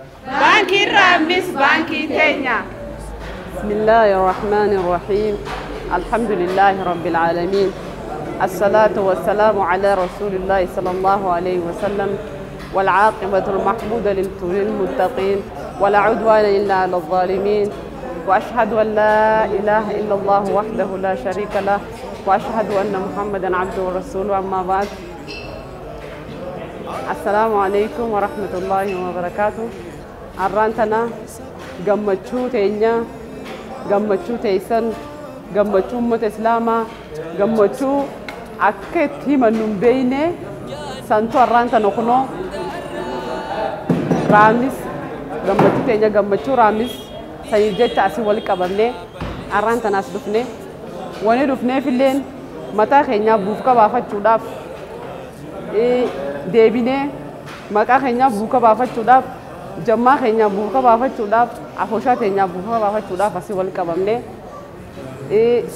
Baankiin Raammis baankii teenya. بسم الله الرحمن الرحيم. الحمد لله رب العالمين، الصلاة والسلام على رسول الله صلى الله عليه وسلم، والعاقبة المحمودة للمتقين، ولا عدوان إلا على الظالمين، وأشهد أن لا إله إلا الله وحده لا شريك له، وأشهد أن محمدا عبده ورسوله. أما بعد، السلام عليكم ورحمة الله وبركاته. Arraan tana gammachuu teenya, gammachuu teessan, gammachuu uummata islaamaa, gammachuu akka itti himannu hin beeyne santu arraan tana kunoo Raamis gammachuu teenya, gammachuu Raamis saniif jecha asii wal qabamne arraan tanaas dhufne. Wani dhufneef illeen mataa keenyaa buufka baafachuudhaaf, deebinee maqaa keenyaa buuka baafachuudhaaf, jammaa keenyaa buuka baafachuudhaaf, afooshaa teenyaa buuka baafachuudhaaf asii wal qabamne.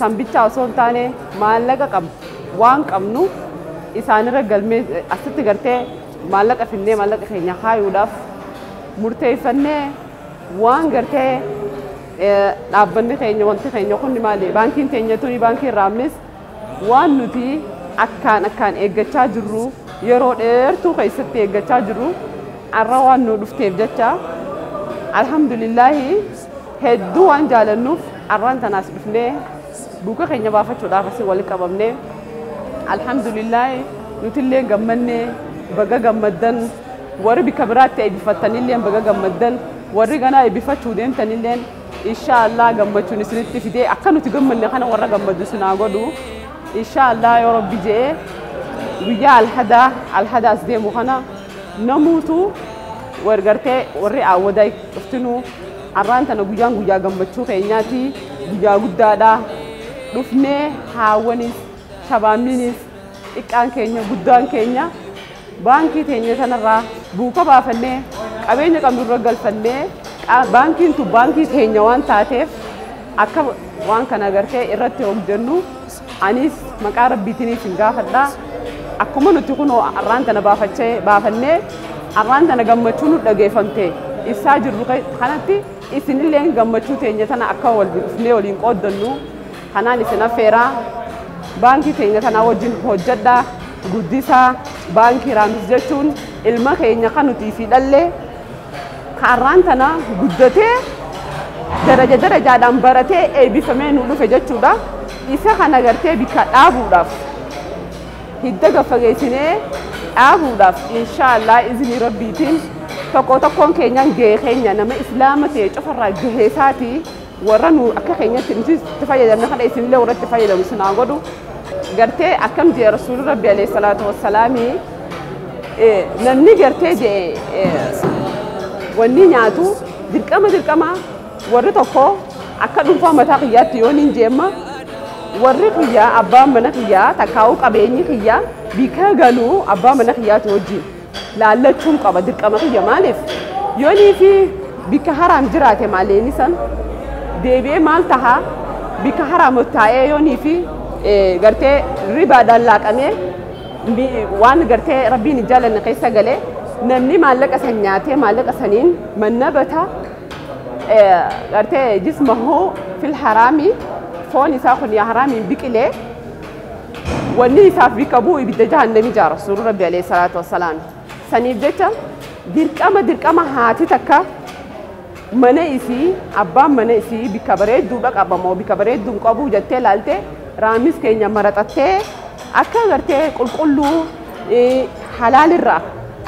Sanbichaa osoo hin taane maallaqa qabnu waan qabnu isaanirra galmee asitti gartee maallaqa finnee maallaqa keenya kaayuudhaaf murteeffannee, waan gartee dhaabbanni keenya, wanti keenya kun maali, baankiin teenya tuni, baankiin Raammis, waan nuti akkaan akkaan eeggachaa jirru, yeroo dheertuu keessatti eeggachaa jirru, arra waan nu dhufteef jecha alhamdulillaahi hedduu waan jaalannuuf arraan tanaas dhufnee buuka keenya baafachuudhaaf asii wal qabamnee. Alhamdulillaahi nutillee gammannee, baga gammaddan. Warri bikka biraatti eebbifattanillee baga gammaddan, warri ganaa eebbifachuu deemtanillee insha Allah gammachuun isinitti fidee akka nuti gammanne kana warra gammadu isin haa godhu insha Allah. Yoo Rabbi je'ee guyyaa alhadaa alhadaas deemu kana namuutu wargartee warri awwadaa dhuftinuu, arraan tana guyyaan guyyaa gammachuu keenyaati, guyyaa guddaadha. Dhufnee haawwanis shabaamninis xiqqaan keenya guddaan keenya baankii teenya sanarraa buuka baafannee qabeenya qabnu irra galfannee, baankiin tun baankii teenya waan taateef akka waan kana gartee irratti hojjennu anis maqaa Rabbiitiiniif hin gaafadha. Akkuma nuti kunoo arraan tana baafachee baafannee arraan tana gammachuu nu dhageeffamte ibsaa jirru kanatti, isinillee gammachuu teenya tana akka wal dhufnee waliin qooddannu kanaan isin affeeraa. Baankii teenya tanaa wajjin hojjedhaa, guddisaa. Baankii Raamis jechuun ilma keenya kan nuti fi dhallee arraan tana guddatee daraja darajaadhaan baratee eebbifamee nu dhufe jechuudha. Isa kana gartee bikka dhaabuudhaaf, hidda gaffageessinee dhaabuudhaaf, inshaallah izinii Rabbiitiin tokko tokkoon keenyaan gahee keenya nama islaama ta'e cufarraa gahee isaatii warra nu akka keenyatti nuti itti fayyadamne kana isinillee warra itti fayyadamu isin haa godhu. Gartee akkam jee Rasuulli Rabbi alayhi salaatu wassalaamii, namni gartee jee wanni nyaatu dirqama dirqama warri tokko akka dhuunfaa mataa kiyyaatti yoo nin jeemma, warri kiyyaa, abbaan mana kiyyaa takkaa'uu qabeenyi kiyyaa bika galuu abbaa mana kiyyaati wajjin laallachuun qaba dirqama kiyya. Maaliif yoonii fi bikka haraam jiraate maaleeni san deebi'ee maal tahaa? Bikka haraam taa'ee yoonii fi gartee ribaadhaan laaqamee waan gartee Rabbiin hin jaalanne keessa galee, namni maallaqa san nyaatee maallaqa saniin mannabata gartee jismahu fil haraami, foon isaa kun haraamiin biqilee, wanni isaaf bikka bu'u ibidda jahannamii jaa Rasuulli Rabbi alayhi salaatu wassalaam. Saniif jecha dirqama dirqama haati takka mana isii, abbaan mana isii bikka bareedduudha qabamoo bikka bareedduu hin qabu jettee laaltee Raamis keenya maraxattee akka gartee qulqulluu halaalirraa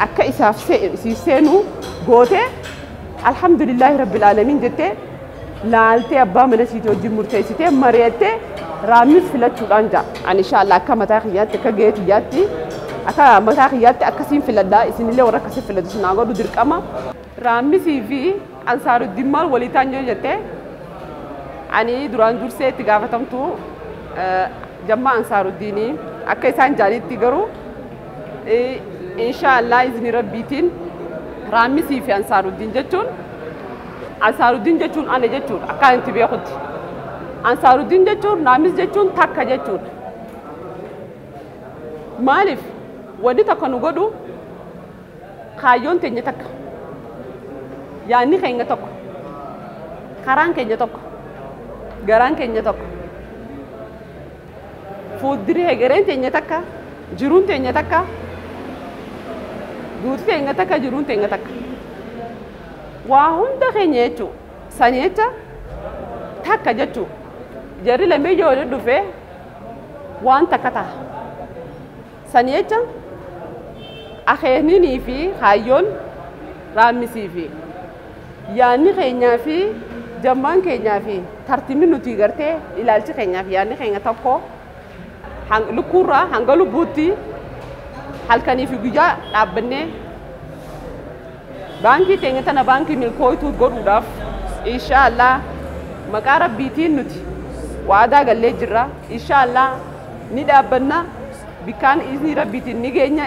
akka isaaf isiif seenu gootee, alhamdulillaahi rabbil aalamiin jettee laaltee abbaa mana isiitii wajjin murteessitee mari'attee Raamis filachuudhaan jaa. Ani inshaallah akka mataa kiyyaatti, akka gahee kiyyaatti, akka mataa kiyyaatti akkasiin filadhaa. Isinillee warra akkasii filatu sinaa godhu dirqama. Raammisii fi Ansaaruddin maal walii ta'an yoo jettee, ani duraan dursee itti gaafatamtu jammaa Ansaaruddiinii akka isaan jaanitti garuu inshaallah izni Rabbiitiin Raammisii fi Ansaaruddin jechuun, Ansaaruddin jechuun ana jechuudha akka ani itti beekutti. Ansaaruddin jechuun Raamis jechuun takka jechuudha. Maaliif wanni tokko nu godhu kaayyoon teenya takka. Yaanni keenya tokko, karaan keenya tokko, garaan keenya tokko, fuuldurri hegereen teenya takka, jiruun teenya takka, duuti teenya takka, jiruun teenya takka. Waa hunda keenya jechuudha. Sani jecha takka jechuudha. Jarri lamee yoo walitti dhufee waan takka ta'a. Sani jecha akeekninii fi kaayyoon raammisii fi yaanni keenyaa fi jammaan keenyaa fi tartiibni nuti gartee ilaalchi keenyaa fi yaanni keenya tokko lukkuurraa hanga lubbuutti halkanii fi guyyaa dhaabbannee baankii teenya tana baankii milkooytuu godhuudhaaf inshaallah maqaa rabbiitiin nuti waadaa gallee jirra. Inshaallah ni dhaabbanna, bikkaan izni rabbiitiin ni geenya.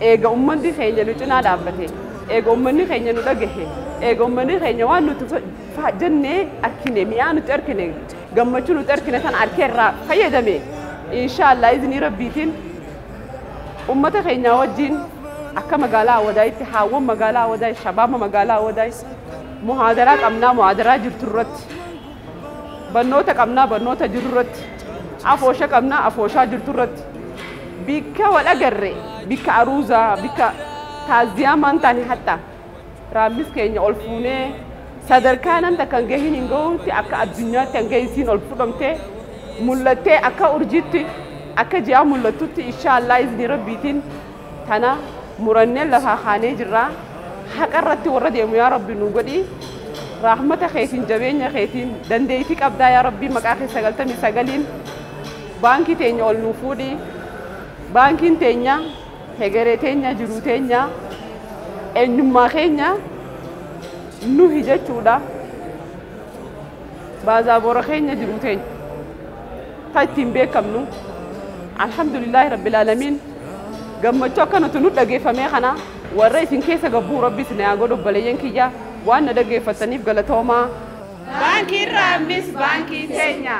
Eega ummanni keenya nu cinaa dhaabbate, eega ummanni keenya nu dhagahe, eega ummanni keenya waan nuti jennee arkine, mi'aa nuti arkine, gammachuu nuti arkine sana arkeerraa fayyadame, inshaallah izni rabbiitiin ummata keenyaa wajjin akka magaalaa Awwadaayitti, haawwan magaalaa Awwadaay, shabaaba magaalaa Awwadaay, muhaadaraa qabnaa muhaadaraa jirtu irratti, barnoota qabnaa barnoota jiru irratti, afoosha qabnaa afooshaa jirtu irratti, bikka wal agarre, bikka aruuzaa, bikka taaziyaa maan taane, hatta raammis keenya ol fuunee sadarkaa nan takka hin gahin hin gahuutti akka addunyaatti hanga isiin ol fudhamtee mul'attee akka urjiitti akka ji'aa mul'attutti, inshaallah izni rabbiitiin tana murannee lafaa kaanee jirra. Haqa irratti warra deemu yaa rabbi nu godhi. Rahmata keetiin, jabeenya keetiin, dandeettii qabdaa yaa rabbi, maqaa kee 99n baankii teenya ol nuu fuudhi. Baankiin teenya hegeree teenya, jiruu teenya, eenyummaa keenya nuhi jechuudha. Baazaabora keenya, jiruu teenya ta ittiin beekamnu. Alhamdulillaahi rabbil aalamiin, gammachuu akka nuti nu dhageeffamee kana warra isin keessa gabbuu rabbi isin haa godhu. Obboleeyyan kiyya, waan na dhaggeeffataniif galatoomaa. Baankiin Raammis baankii teenya.